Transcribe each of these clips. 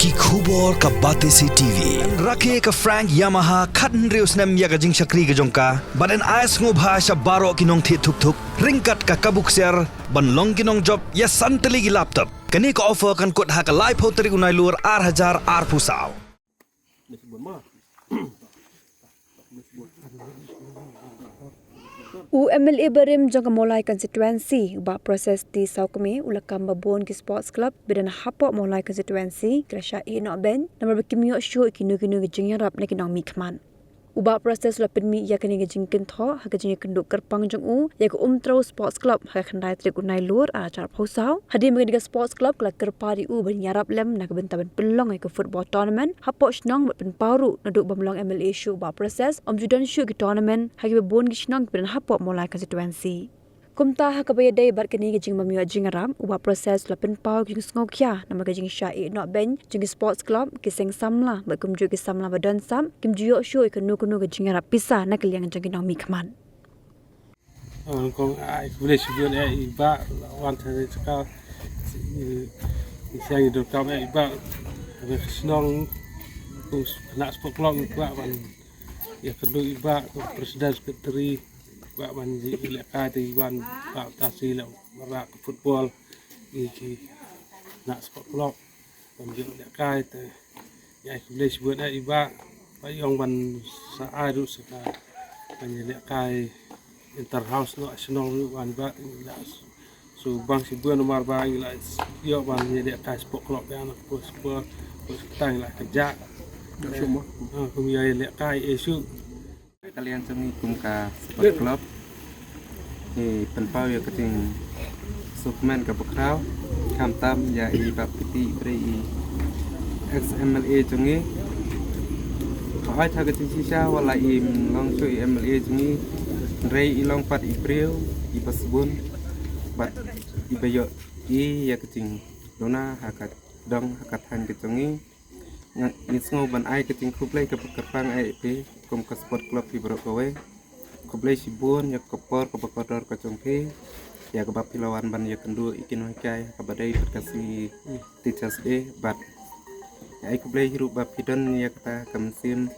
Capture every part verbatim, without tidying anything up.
Ki khubor ka Batesi T V. Rakhe ka Frank Yamaha khathynriew snem ïa ka jingshakri ka jong ka. Bad yn ai sngewbha sha baroh ki nongthied thuk thuk ryngkat ka kabu ksiar ban long ki nongjop ïa san tylli ki laptop. Kane ka offer kan kut ha ka laiphew tarik u Nailur ar hajar arphew saw. U M L A barim jong ka Mawlai constituency, u Bah Proses T Sawkmie, u la kam ba bun ki sports club ba don hapoh Mawlai constituency ki la shah ïeh noh beiñ namar ba kim ïoh shuh ïa kino kino ki jingïarap na ki nongmihkhmat. U Bah Proses u la pynmih ïa kane ka jingkynthoh ha ka jingïakynduh kyrpang jong u ïa ka Umtrew Sports Club ha ka khyndai tarik u Nailur ar hajar arphew saw. Hadien ba kane ka sports club ka la kyrpad ïa u ban ïarap lem na ka bynta ban pynlong ïa ka football tournament hapoh shnong bad pynpaw ruh naduh bym long M L A shuh u Bah Proses, ym ju don shuh ki tournament ha kiba bun ki shnong kiba don hapoh Mawlai constituency. Kumta ha kaba ïadei bad kane ka jingbym ïoh jingïarap, u Bah Proses u la pynpaw ka jingsngewkhia namar ka jingshah ïeh noh beiñ jong ki sports club, ki seng samla bad kumjuh ki samla ba don sap kim ju ïoh shuh ïa kano kano ka jingïarap pisa na ka liang jong ki nongmihkhmat. Ong kong ai khublei shibun ïa i Bah la wan tang i chaka i siang i dur kam ïa i Bah. Ka shnong kong khynnah sport club i Bah ban ïakynduh i Bah kong president secretary i Bah ban ïalehkai te i wan Bah Tasi la marak football i khynnah sport club. Ban ïoh lehkai te ïa ai khublei shibun ïa i Bah. Ba ïong ban sa ai ruh sa ka ban ïalehkai inter house noh shnong ruh wan Bah ïa shu bang shibun namar ba ïa la ïoh ban ïalehkai sport club ïa na sport sport sport tang ïa la ka ja. Kum ïa lehkai ïa shu Ka liang jong ngi kum ka sport club ngi pynpaw ïa ka jingsngewkmen kaba khraw khamtam ïa i Bah Piti Bre i ex M L A jong ngi. Hooid ha ka jingshisha wat la im long shuh i M L A jong ngi hynrei i long pat i briew iba sbun bad iba ïohi ïa ka jingduna ha ka dong ha ka thaiñ ka jong ngi. Nga, ngi sngew ban ai ka jingkhublei kaba kyrpang ïa phi kum ka sport club hi baroh kawei. Khublei shibun ïa ka por kaba kordor ka jong phi ïa kaba phi la wan ban ïakynduh ïa ki nonghikai ha kaba dei bad ka sngi Teachers Day bad ïa ai khublei hi ruh ba phi don ïa kata ka mynsiem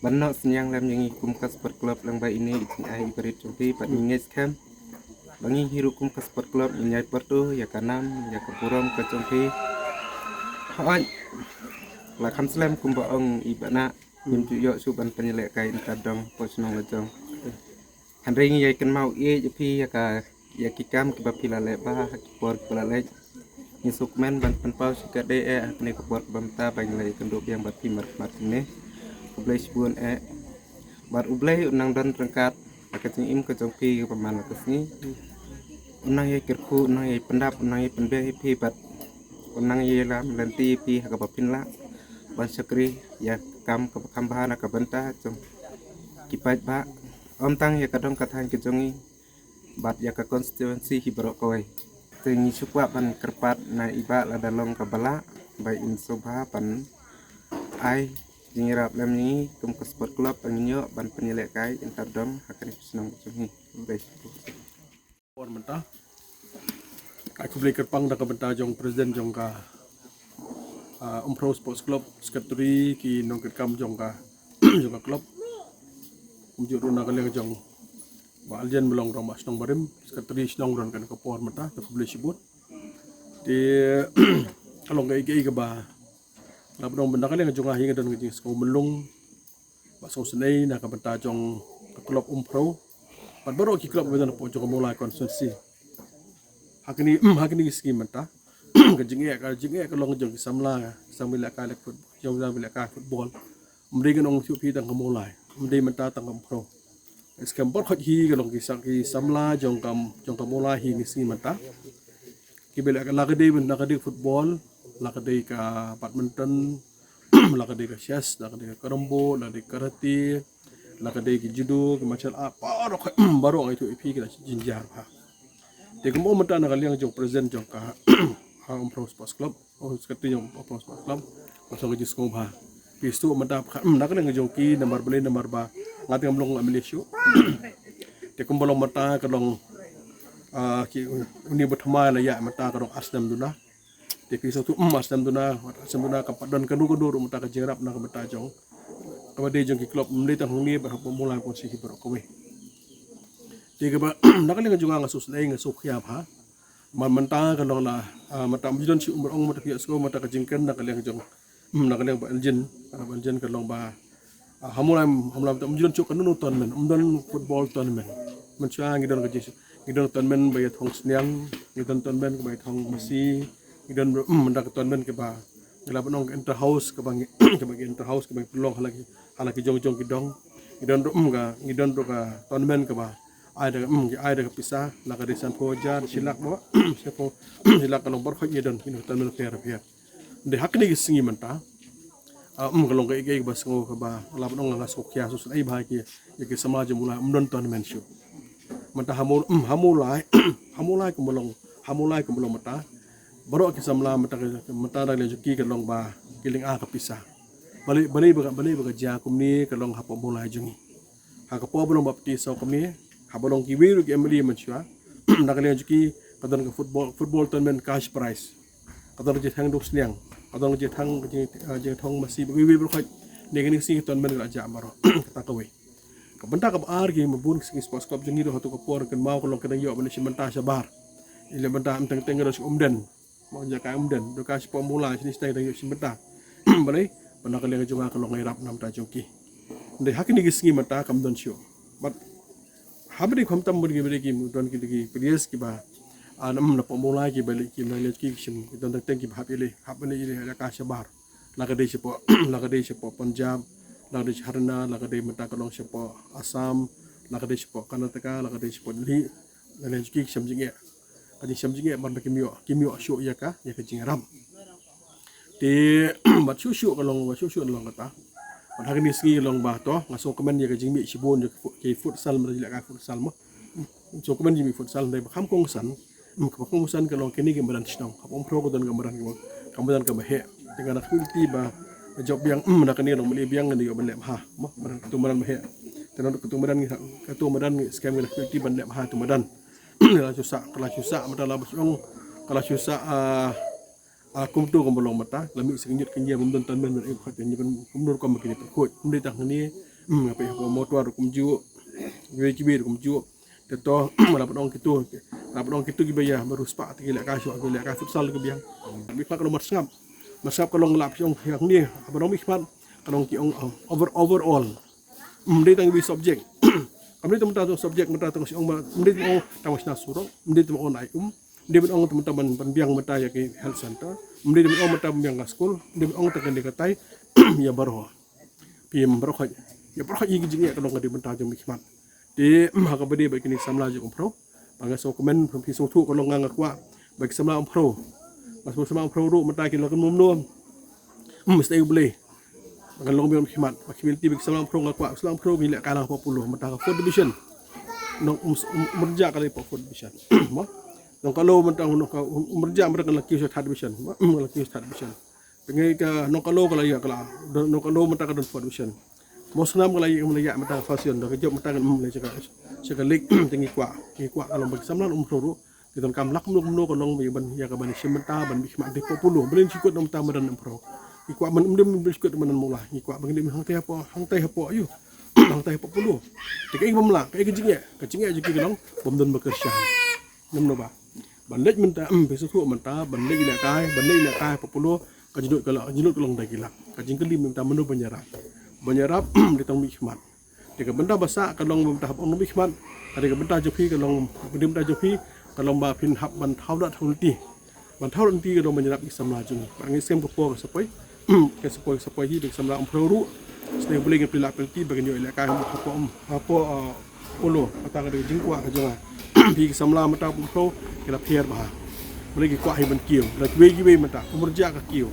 ban noh synñiang lem ïa ngi kum ka sport club lyngba ine i jingai i barit jong phi bad ngi ngeit skhem ba ngi hi ruh kum ka sport club ngin ïai pyrto ïa ka nam ïa ka burom ka jong phi. Hooid la kham slem kumba ong i Bah Nah ngim ju ïoh shuh ban pynïalehkai inter dong hapoh shnong la jong. Hynrei ngi ïai kynmaw ïeit ïa phi ïa ka ïa ki kam kiba phi la leh bha ha ki por kiba la leit. Ngi sngewkmen ban pynpaw shikatdei eh ha kane ka por kaba mynta ba ngi la ïakynduh biang bad phi markhmat hangne. Khublei shibun eh. Bad U Blei un nang don ryngkat ha ka jingim ka jong phi kaba man la ka sngi. Un nang ïai kyrkhu, un nang ïai pyndap, un nang ïai pynbiang ïa phi bad un nang ïai lam lynti ïa phi ha kaba phin lah ban shakri ïa ka kam kaba kham bha na ka bynta jong ki paidbah. Ym tang ïa ka dong ka thaiñ ka jong ngi bad ïa ka constituency hi baroh kawei. Te ngi shu kwah ban kyrpad na i Bah lada long kaba lah ba in sngewbha ban ai jingïarap lem ïa ngi kum ka sport club ba ngin ïoh ban pynïalehkai inter dong ha kane ka shnong ka jong ngi. Khublei shibun. Por mynta ai khublei kyrpang da ka bynta jong president jong ka, ah, Umphro Sports Club, secretary, ki nongkitkam jong ka jong ka club. Kumjuh ruh na ka liang jong Bah Aljen Mlong Rong Bah Shnong Barim, secretary shnong ruh kane ka por mynta, te khublei shibun. Te ka long kaei kaei kaba la pynlong bynta ka liang jong nga hi nga don ka jingsngew mlung ba sngewsynei na ka bynta jong ka club Umphro bad baroh ki club ba don hapoh jong ka Mawlai constituency. Ha kine ha kine ki sngi mynta ka jingeh ka jingeh ka long jong ki samla ki samla ka lek football jong ki samla ka football. Ym dei ngan ong shuh phi tang ka Mawlai, ym dei mynta tang ka Umphro. Skhem baroh hi ka long ki sa ki samla jong ka jong ka Mawlai hi ngi sngi mynta. Kiba leh ka la ka dei na ka dei football, la ka dei ka badminton, la ka dei ka chess, la ka dei ka carrom board, la ka dei karate, la ka dei ki judo, ki martial art, baroh baroh ngi tu ipi ki la jinjar bha. Te kumba mynta na ka liang jong president jong ka Umphro Sports Club. Oh, secretary jong Umphro Sports Club. Kong song ka jingsngewbha. Phi shu mynta ka, hmm, na ka liang jong ki namar balei namar ba nga te ngam long M L A shuh. Te kumba long mynta ka long, ah, ki uni ba thymmai la ïa mynta ka long ar snem duna. Te phi sngewthuh, mm, ar snem duna, ar snem duna kam pat don kano kano ruh mynta ka jingïarap na ka bynta jong, kaba dei jong ki club, ym dei tang hangne bad hapoh Mawlai Constituency baroh kawei. Te kaba na ka liang jong nga nga sngewsynei, nga sngewkhia bha. Man mynta ka long la, ah, mynta ym ju don shuh, ym ong mynta phi ïohsngew mynta ka jingkren na ka liang jong, hmm, na ka liang Bah Elgin, ah, Bah Elgin ka long ba, ah, ha Mawlai, ha Mawlai mynta ym ju don shuh kano kano tournament, ym don football tournament. Mynshuwa ngi don ka jing, ngi don tournament ba ïa thong sniang, ngi don tournament ba ïa thong masi, ngi don, hmm, mynta ka tournament kaba ngi lah ban ong ka inter house kaba ngi, kaba ngi inter house kaba ngi pynlong ha la ki, ha la ki jong jong ki dong. Ngi don ruh, mm, ka, ngi don ruh ka tournament kaba ai da, mm, ngi ai da ka pisa, la ka dei sanphew hajar, shi lak mo, sanphew, shi lak ka long baroh khoit ngi don, ngi don ka tournament pher pher. Dei ha kine ki sngi mynta, ah, mm, ka long kaei kaei kaba sngew kaba lah ban ong nga sngewkhia sngewsynei bha ïa ki, ïa ki samla jong Mawlai, ym don tournament shuh. Mynta ha Maw, mm, ha Mawlai, ha Mawlai kumba long, ha Mawlai kumba long mynta. Baroh ki samla mynta ka, mynta da ka liang jong ki ka long ba ki lynga ka pisa. Balei, balei ba ka, balei ba ka jia kumne ka long hapoh Mawlai jong ngi. Ha ka por ba long bapti saw kumne, haba long kiwei ruh ki M L A mynshuwa, na ka liang jong ki ka don ka football, football tournament cash prize. Ka don ka jingthang duk sniang, ka don ka jingthang, ka jing, ah, jingthong masi ba kiwei baroh khoit. Ne kane ka sngi ka tournament ka la jah baroh. Kata kawei. Ka bynta kaba ar ki ma bun ki sngi sports club jong ngi ruh hato ka por kynmaw ka long ka dang ïoh ban shim bynta shabar. Ïa leh bynta ym teng teng ka dang shu umden. Mo jaka umden, da ka shapoh Mawlai shane shatai dang ïoh shim bynta. Balei, ba na ka liang jong nga ka long ïarap na bynta jong ki. Dei ha kine ki sngi mynta kam don shuh. Bad haba dei khamtam bad ki, bad ki don ki, ki players kiba, ah, na, napoh Mawlai kiba leh, kiba leh ki shim, ki don teng teng kiba hap ïaleh, hap ïaleh ïa ka shabar. La ka dei shapoh, la ka dei shapoh Punjab, la ka dei sha Haryana, la ka dei mynta ka long shapoh Assam, la ka dei shapoh Karnataka, la ka dei shapoh Delhi. La ka dei ki shim jingeh. Ka jingshem jingeh ban ba kim ïoh, kim ïoh shuh ïa ka, ïa ka jingïarap. Te bad shuh shuh ka long, bad shuh shuh ka long kata. Bad ha kine ki sngi ka long ba to, nga sngewkmen ïa ka jingmih shibun ïa ka fu-, ka futsal, mynta jingïalehkai futsal mo. Sngewkmen jingmih futsal, hynrei ba kham kongsan, hmm, kaba kongsan ka long kine ki madan shnong. Haba ym phrong ka don ka madan, ka madan kaba heh. Te nga da khublei ba jop biang, hmm, na kane long mane biang ngan ïoh ban leh bha mo, madan, katu madan ba heh. Te nang katu madan ngi, katu madan ngi skhem ngi da khublei ban leh bha tu madan. Ka la shu sah, ka la shu sah, mynta la ba shu ong, ka la shu sah, ah, ah, kumto kumba long mynta, la mih sha ka ñiut ka ñiar, bym don tournament ban ïoh khot, ñiar ban kumno rukom ba kin ïoh khot. Ym dei tang hangne, hmm, nga peit hapoh Mawtawar ruh kumjuh, kiwei kiwei ruh kumjuh. Te to, la ban ong kitu, la ban ong kitu kiba ïa, ba riewspah te ki lehkai shuh, ki lehkai futsal ki biang. Mih khmat ka long mat sngap. Mat sngap ka long la phi ong hangne, haba ong mih khmat, ka long ki ong, ah, over, overall. Ym dei tang iwei subject. Kam dei tang mynta tang subject mynta tang shu ong ba, ym dei tang ong tang ba shna surok, ym dei tang ong ai um, ym dei ban ong tang mynta ban, ban biang mynta ïa ki health center, ym dei ban ong mynta ban biang ka skul, ym dei ban ong tang kane katai, ïa baroh. Phi ïa baroh khoit, ïa baroh khoit ïa ki jingeh ka long ka dei mynta jong mih khmat. Te, ha kaba dei ba kine ki samla jong Umphrew. Ba nga sngewkmen, phi sngewthuh ka long nga nga kwah ba ki samla Umphrew. Ba ki samla Umphrew ruh mynta ki la kynmaw kumno. Hmm, sngewbha U Blei. Ba ka long biang mih khmat, ba ki mih lynti ba ki samla Umphrew nga kwah, samla Umphrew ki lehkai lang hapoh Polo, mynta ka fourth division. Nong Um, Um, Umrynjah ka dei hapoh fourth division. Mo. Nongkalow mynta, Nongka, Umrynjah mynta ka la kiew sha third division. Mo, hmm, ka la kiew sha third division. Pyngai ka Nongkalow ka la ïa ka la, Nongkalow mynta ka don fourth division. Mawsynram ka la ïa, ka la ïa mynta ka first division, da ka jop mynta ka, mm, la sha ka, sha ka league, te ngi kwah, ngi kwah ka long ba ki samla Umphrew ruh ki donkam lah kumno kumno ka long ba ïa ban, ïa ka ban shim bynta, ban mih khmat hapoh Polo, balei ngi shu kut na bynta madan Umphrew. Ngi kwah ban, ym dei ban shu kut madan Mawlai, ngi kwah ban ngi hangtai hapoh, hangtai hapoh, ayu. Hangtai hapoh Polo. Te kaei kaba ym lah, kaei ka jingeh, ka jingeh jong ki ka long bym don ba kyrshan. Namar ba ban leit mynta, em, phi sngewthuh mynta, ban leit lehkai, ban leit lehkai hapoh Polo, ka jinglut ka long, ka jinglut ka long da ki lak. Ka jingkylli mynta mano ban ïarap. Ban ïarap, em, dei tang mih khmat. Te ka bynta ba sah ka long mynta haba ong mih khmat, ka dei ka bynta jong phi ka long, ka dei bynta jong phi ka long ba phin hap ban thaw da thaw lynti. Ban thaw lynti ka long ban ïarap ïa ki samla jong ngi. Ba ngi skhem ka por ka sa poi, ka sa poi, ka sa poi hi, ba ki samla Umphrew ruh. Sdang U Blei ngi pynlait pynti ba kin ïoh lehkai hapoh, em, hapoh, ah, Polo, kata ka dei ka jingkwah ka jong nga. Phi ki samla mynta Umphrew ki la pher bha. Balei ki kwah hi ban kiew, la kiwei kiwei mynta, Umrynjah ka kiew.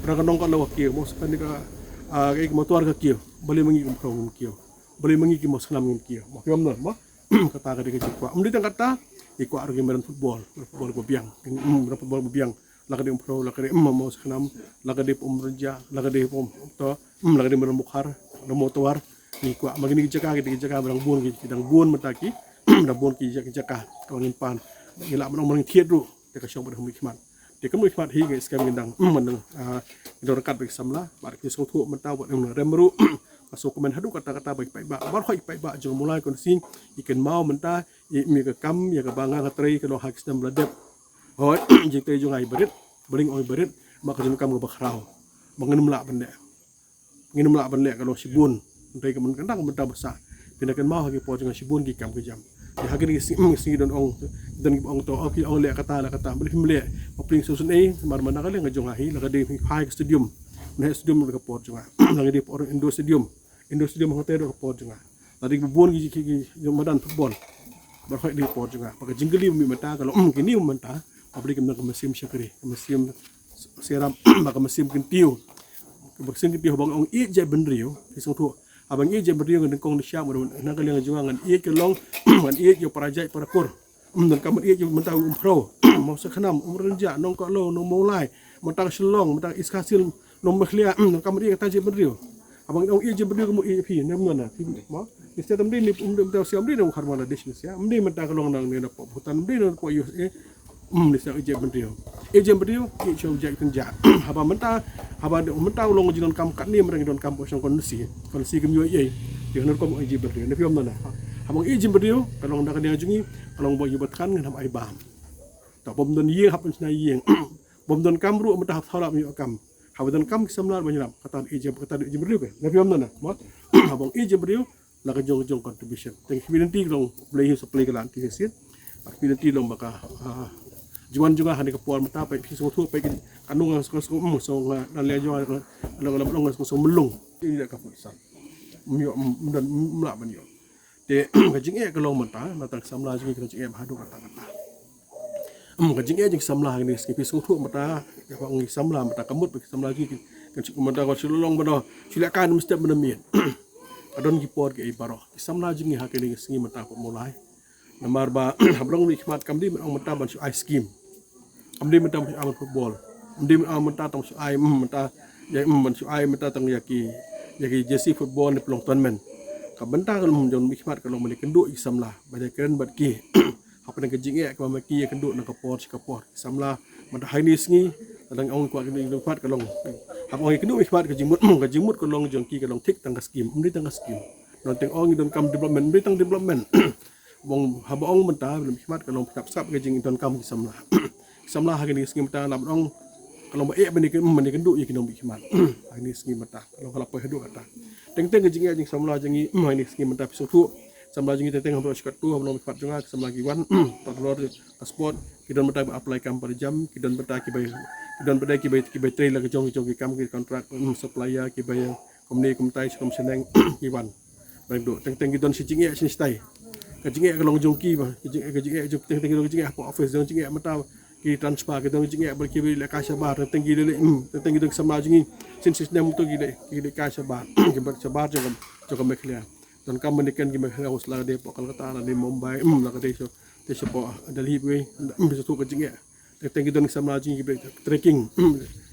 Mynta ka Nongkalow ka kiew, mo sa kane ka, ah, ka Mawtawar ka kiew. Balei ma ngi Umphrew ngim kiew. Balei ma ngi ki Mawsynram ngim kiew. Mo ki bym don, mo. Kata ka dei ka jingkwah. Ym dei tang kata, ki kwah ruh ki madan football, football ba biang. Hmm, madan football ba biang. La ka dei Umphrew, la ka dei, hmm, Mawsynram, la ka dei Umrynjah, la ka dei, hmm, to, hmm, la ka dei madan Mawkhar, la Mawtawar. Ngi kwah, ma kine ki jaka, ki dei ki jaka ba dang bun, ki dang bun mynta ki, dang bun ki jaka, jaka, ka ngin pan. Ngi lah ban ong ba ngin thied ruh, te ka shong ba dang mih khmat. Te kumno ki khmat hi ngi skhem ngi dang, mm, ngi dang, ah, ngi dang ryngkat bad ki samla, bad ki sngewthuh mynta wat ngi rem ruh. Nga sngewkmen haduh katta katta ba ki paidbah, baroh ki paidbah jong Mawlai Constituency, ki kynmaw mynta, i mi ka kam, ïa kaba nga nga trei ka long ha ki snem ba la dep. Hooid, jingtrei jong nga i barit, ba ring ong i barit, ma ka jingkam kaba khraw. Ba ngin ym lah ban leh. Ngin ym lah ban leh ka long shibun. Hynrei ka man ka dang mynta ba sah. Phin da kynmaw ha ki por jong nga shibun ki kam ki jam. Te ha kine ki sngi, mm, sngi don ong, don ki ong to, oh, ki ong leh kata, leh kata, balei phim leh, ba pling solution ei, namar mynta ka liang ka jong nga hi, la ka dei phai ka stadium. Mynta stadium ka por jong nga. La ka dei por indoor stadium. Indoor stadium hangtei ka por jong nga. La dei bun ki, ki, ki, ki madan football. Baroh ka dei por jong nga. Ba ka jingkylli mynta ka long, mm, kine mynta. Ba balei kim don ka mynsiem shakri, ka mynsiem syrap, ba ka mynsiem kyntiew. Ka mynsiem kyntiew haba nga ong ïeit jaitbynriew, phi sngewthuh. Haba nga ïeit jaitbynriew ngan nyngkong nyngshap, na ka liang jong nga ngan ïeit ka long, ngan ïeit ïa u para jait para kur. Ym donkam ban ïeit ïa u mynta u Umphrew, Mawsakhnam, Umrynjah, Nongkohlew, Nongmawlai, mynta ka Shillong, mynta ka East Khasi Hills, Nongmeghalaya, ym donkam ban ïeit kata jaitbynriew. Haba nga ong ïeit jaitbynriew ka mut ïeit ïa phi, ne ym ong na phi, mo? Ngi stem dei ni, um, dei stem dei na u Bangladesh ni sia. Ym dei mynta ka long na, na pok Bhutan, ym dei na pok U S A. Ym, ni sia ïeit jaitbynriew. Ïeit jaitbynriew, ïeit sha u jait kynjah. Haba mynta, haba mynta u long jingdonkam katne, mynta jingdonkam pok shong kon si. Kon si kim ïoh ei. Ïa na rukom ïeit jaitbynriew. Ne phi ym na. Haba ïeit jaitbynriew, ka long na ka liang jong ngi, ka long ba ïa ba than ngan hap ai bam. Ta bym don ïing hap ban shna ïing. Bym donkam ruh mynta hap thaw lap ïoh kam. Haba donkam ki samla ban ïarap. Kata ïeit jait, kata ïeit jaitbynriew ke. Ne phi ym na. Mo? Haba ïeit jaitbynriew, la ka jong jong contribution. Te ka community ka long Blei hi sa plie ka lan ti ha sien. Ka community long ba ka, ah, jingwan jong nga ha kane ka por mynta peit phi sngewthuh peit ka nong nga sngewthuh, mm, sngewthuh nga na leh jong nga long long nga sngewthuh mlung. Ini dah ka futsal. Myo mdan mla ban yo. Te ka jingeh ka long mynta na tang samla jong ngi ka jingeh ba haduh katta katta. Em, ka jingeh jong ki samla ha kine ki sngi phi sngewthuh mynta, ka ba ngi samla mynta ka mut ba ki samla jong ngi ki, kan shu mynta ka shu long mynta, shu leh kai mynstep mynta miet. Ka don ki por ki ei baroh. Ki samla jong ngi ha kine ki sngi mynta pat Mawlai. Namar ba haba long mihkhmat kam dei mynta mynta ban shu ai skim. Kam dei mynta ban shu ai football. Kam dei mynta mynta tang shu ai, em, mynta ïa, em, ban shu ai mynta tang ïa ki, ïa ki jersey football ne pynlong tournament. Ka bynta ka long jong mihkhmat ka long ban ïakynduh ïa ki samla. Ban ïakren bad ki. Hapdeng ka jingeh kaba ma ki ïakynduh na ka por sha ka por. Samla mynta ha kine ki sngi, ka dang ong kwah kynduh ïa ki khmat ka long. Haba ong ïakynduh ïa ki khmat ka jingmut, ka jingmut ka long jong ki ka long thik tang ka skim. Ym dei tang ka skim. Don teng ong ngi donkam development, ym dei tang development. Bong haba ong mynta, ym dei khmat ka long pynhap sap ka jingdonkam ki samla. Samla ha kine ki sngi mynta lap ong ka long ba eh ban ïa ki, ban ïakynduh ïa ki nongmihkhmat. Ha kine ki sngi mynta ka long ka la poi haduh katta. Teng teng ka jingeh jong samla jong ngi ha kine ki sngi mynta phi sngewthuh. Samla jong ngi teng teng ha baroh shi katto ha baroh mihkhmat jong nga ki samla ki wan. Tad lor ka sport ki don mynta ba apply kam para jam ki don mynta ki bai, ki don mynta ki bai, ki bai trei la ka jong ki jong ki kam ki contract, mm, supplier ki bai. Kumne kumtai sha kum shaneng ki wan. Bad duk teng teng ki don shi jingeh shi stai. Ka jingeh ka long jong ki ba, ka jingeh, ka jingeh jong teng teng ki don ka jingeh hapoh office, don jingeh mynta ki transfer, ki don jingeh ba ki leh kai shabar, teng teng ki leh, hmm, teng teng ki don samla jong ngi. Shisien shisnem to ki leh, ki leh kai shabar. Ki bat shabar jong ka, jong ka Meghalaya. Don kam mynta ken ki Meghalaya hos la ka dei hapoh Kolkata, la dei Mumbai, hmm, la ka dei sha, dei shapoh Delhi wei, hmm, shisien to ka jingeh. Teng teng ki don ki samla jong ngi ki ba trekking.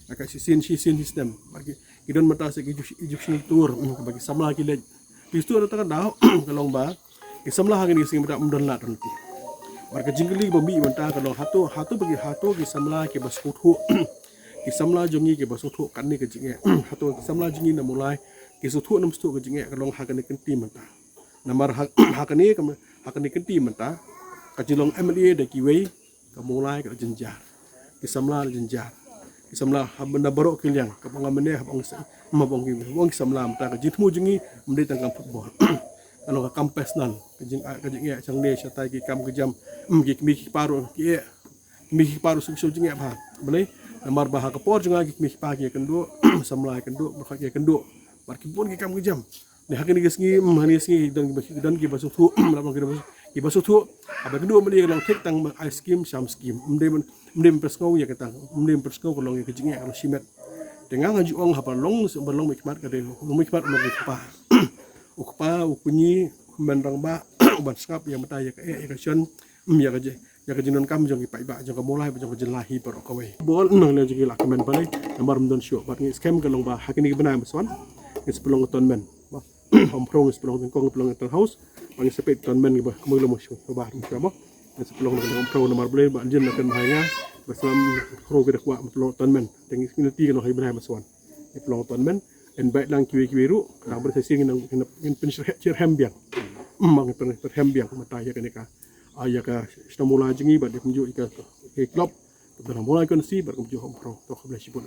Na ka shisien shisien shisnem. Ba ki, ki don mynta sa ki Egyp-, Egyptian tour. Ba ki samla ki leit. Phi sngewthuh na kata ka daw ka long ba ki samla ha kine ki sngi mynta ym don lad don lynti. Bad ka jingkylli ba mih mynta ka long hato, hato ba ki, hato ki samla ki ba sngewthuh. Ki samla jong ngi ki ba sngewthuh kane ka jingeh. Hato ki samla jong ngi na Mawlai ki sngewthuh ne ym sngewthuh ka jingeh ka long ha kane ka lynti mynta. Namar ha, ha kane ka, ha kane ka lynti mynta ka jinglong M L A da kiwei, ka Mawlai ka la jynjar. Ki samla la jynjar. Ki samla haba na baroh ki liang, kaba nga mynne haba ong ki sa-, haba ong ki, haba ong ki samla mynta ka jingthmu jong ngi ym dei tang kam football. Ka long ka kam personal, ka jing, ka jingeh shangne shatai ki kam ki jam, mm, ki kmie ki kpa ruh ki eh. Kmie ki kpa ruh shu shu jingeh bha. Balei? Namar ba ha ka por jong nga ki kmie ki kpa ki ïakynduh, samla ïakynduh, baroh ki ïakynduh. Bad ki bun ki kam ki jam. Ne ha kine ki sngi, mm, ha kine ki sngi, don ki ba, don ki ba sngewthuh, mm, lap long ki ba, ki ba sngewthuh. Haba ki duh mynta ka long thik tang ai skim sham skim. Ym dei ban, ym dei ban pynsngew ïa kata, ym dei ban pynsngew ka long ïa ka jingeh ka long shimet. Te nga nga ju ong haba long, ba long mihkhmat ka dei, long mihkhmat long ki kpa. U kpa, u kñi, u hynmen rangbah, u ban sngap ïa mynta ïa ka eh, ïa ka shon, mm, ïa ka je. Ïa ka jingdonkam jong ki paidbah jong ka Mawlai bad jong ka jylla hi baroh kawei. Bol nang ne jong ki la kmen balei namar ym don shuh bad ngi skhem ka long ba ha kine ki bnai ba swan. Ngi sa pynlong ka tournament. Ba Umphrew ngi sa pynlong, nyngkong ngi pynlong Inter House. Ba ngi sa peit tournament ngi ba kumno long shuh ba ym shuh ba. Ngi sa pynlong na Umphrew namar balei ba jin na kan bha ïa nga. Ba slam khro ki da kwah ma pynlong tournament. Teng ngi nti ka long hai bnai ba swan. Ngi pynlong tournament. En bai lang kiwei kiwei ruh. Ka dang bret sa sien ngi nang ngin pynshirhem biang. Mang pynshirhem biang mata ïa kane ka. Ah, ïa ka shnong Mawlai jong ngi bad ïa kumjuh ïa ka club. Ka shnong Mawlai constituency bad kumjuh Umphro. To khublei shibun.